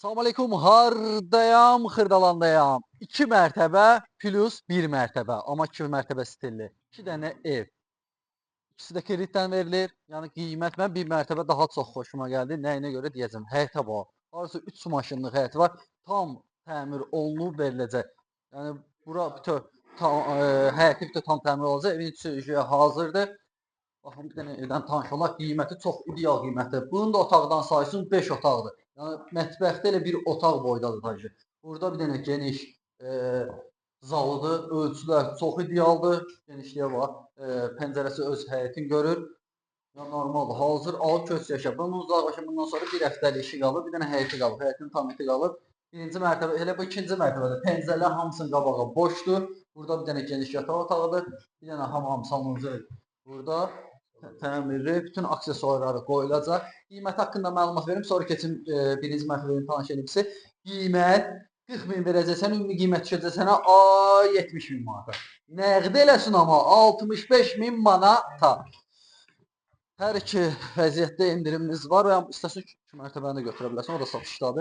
Salam aleykum, hardayam? Xırdalandayam. 2 mərtəbə plus 1 mərtəbə, amma 2 mərtəbə stilli. 2 dənə ev. İkisi də kreditdən verilir. Yəni qiymət mən bir mərtəbə daha çox xoşuma gəldi. Nəyinə görə deyəcəm. Həyətə bax. Harasa 3 maşınlıq həyəti var. Tam təmir olunub veriləcək. Yəni bura bütöv tam, həyəti bütöv tam təmir olacaq. Evin içi hazırdır. Baxın bir dənə evdən tanış olaq. Qiyməti çox ideal qiymətdir. Bunun da otaqdan sayısın 5 otaqdır. Yəni mətbəxdə elə bir otaq boydadır tacı. Burada bir dənə geniş zalıdır. Ölçülər çox idealdır. Genişliyə bax. Pəncərəsi öz həyətin görür. Ya normaldır. Hazır al köç yaşa. Bunun uzaqbaşı bundan sonra bir həftəlik işi qalıb, bir dənə həyəti qalıb. Həyətin tam eti qalıb. Birinci mərtəbə, elə bu ikinci mərtəbədə pəncərələr hamısının qabağı boşdur. Burada bir dənə geniş yataq otağıdır. Bir dənə hamam sanuzel burada təmirli, bütün aksesuarları qoyulacaq. Qiyməti haqqında məlumat verim, sonra keçim birinci mərtəbənin tanış edeyim sizə. Qiymət 40 min verəcəksən, ümumi qiymət düşəcək sənə 70 min manata. Nəqd eləsin amma 65 min manata. Hər iki vəziyyətdə endirimimiz var və ya istəsən iki mərtəbəni də götürə bilərsən, o da satışdadır.